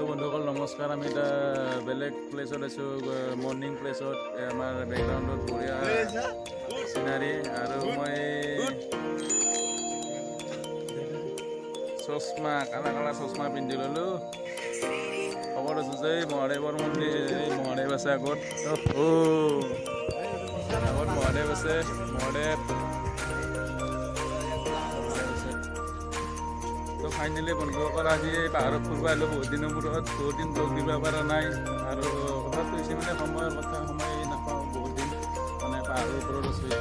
তো বন্ধুসকল, নমস্কাৰ। আমি এতিয়া বেলেগ প্লেচত আছোঁ, মৰ্ণিং প্লেচত। আমাৰ বেকগ্ৰাউণ্ডত বঢ়িয়া চিনাৰী আৰু মই চশমা, কালা কালা চশমা পিন্ধি ল'লোঁ। খবৰ আছোঁ যে এই মহাদেৱৰ মন্দিৰ, এই মহাদেৱ আছে আগত। অ' আগত মহাদেৱ আছে, মহাদেৱ আছে। তো ফাইনেলি বন্ধুসকল, আজি এই পাহাৰত ফুৰিব আহিলোঁ বহুত দিনৰ মূৰত। বহুত দিন ব্লগ দিব পৰা নাই আৰু কথাটো হৈছে মানে সময়ৰ কথা, সময় নাপাওঁ বহুত দিন। মানে পাহাৰৰ ওপৰত আছোঁ এতিয়া,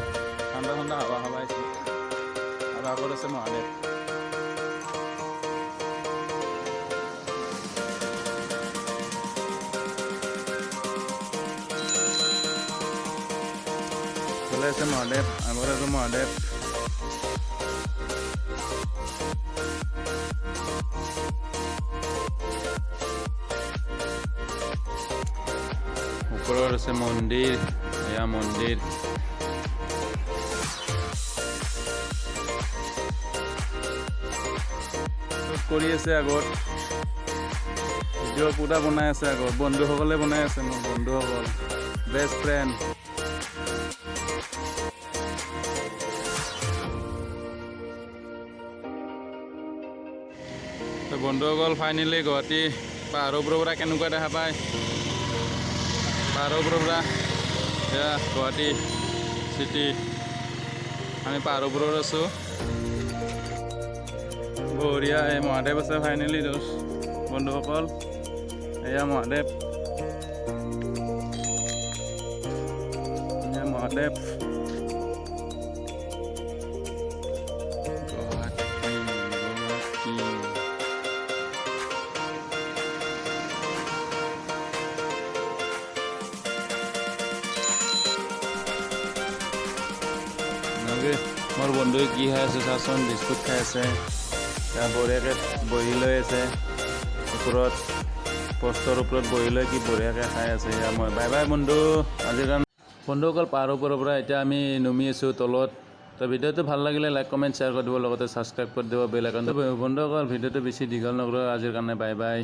ঠাণ্ডা ঠাণ্ডা হাৱা খাব আহিছোঁ আৰু আগত আছে মহাদেৱ। চলে আছে মহাদেৱ, আগত আছে মহাদেৱ। ওপৰত আছে মন্দিৰ, এয়া মন্দিৰ। শ্বুট কৰি আছে আগত, ভিডিঅ' পুৰা বনাই আছে আগত। বন্ধুসকলে বনাই আছে, মোৰ বন্ধুসকল, বেষ্ট ফ্ৰেণ্ড। তো বন্ধুসকল, ফাইনেলি গুৱাহাটী পাহাৰৰ ওপৰৰ পৰা কেনেকুৱা দেখা পায়? পাহাৰৰ ওপৰৰ পৰা এয়া গুৱাহাটী চিটি। আমি পাহাৰৰ ওপৰত আছোঁ। বঢ়িয়া, এই মহাদেৱ আছে। ফাইনেলি দোষ বন্ধুসকল, এয়া মহাদেৱ, এয়া মহাদেৱ। গুৱাহাটী, গুৱাহাটী। এনেকে মোৰ বন্ধুৱে কি খাই আছে চাচোন। বিস্কুট খাই আছে। তাৰ বঢ়িয়াকৈ বহি লৈ আছে ওপৰত, পষ্টৰ ওপৰত বহি লৈ কি বঢ়িয়াকৈ খাই আছে। এয়া মই, বাই বাই বন্ধু আজিৰ কাৰণে। বন্ধুসকল, পাহাৰৰ ওপৰৰ পৰা এতিয়া আমি নমি আছোঁ তলত। তো ভিডিঅ'টো ভাল লাগিলে লাইক, কমেণ্ট, শ্বেয়াৰ কৰি দিব, লগতে ছাবস্ক্ৰাইব কৰি দিব, বেল আইকনটো। বন্ধুসকল, ভিডিঅ'টো বেছি দীঘল নকৰোঁ। আজিৰ কাৰণে বাই বাই।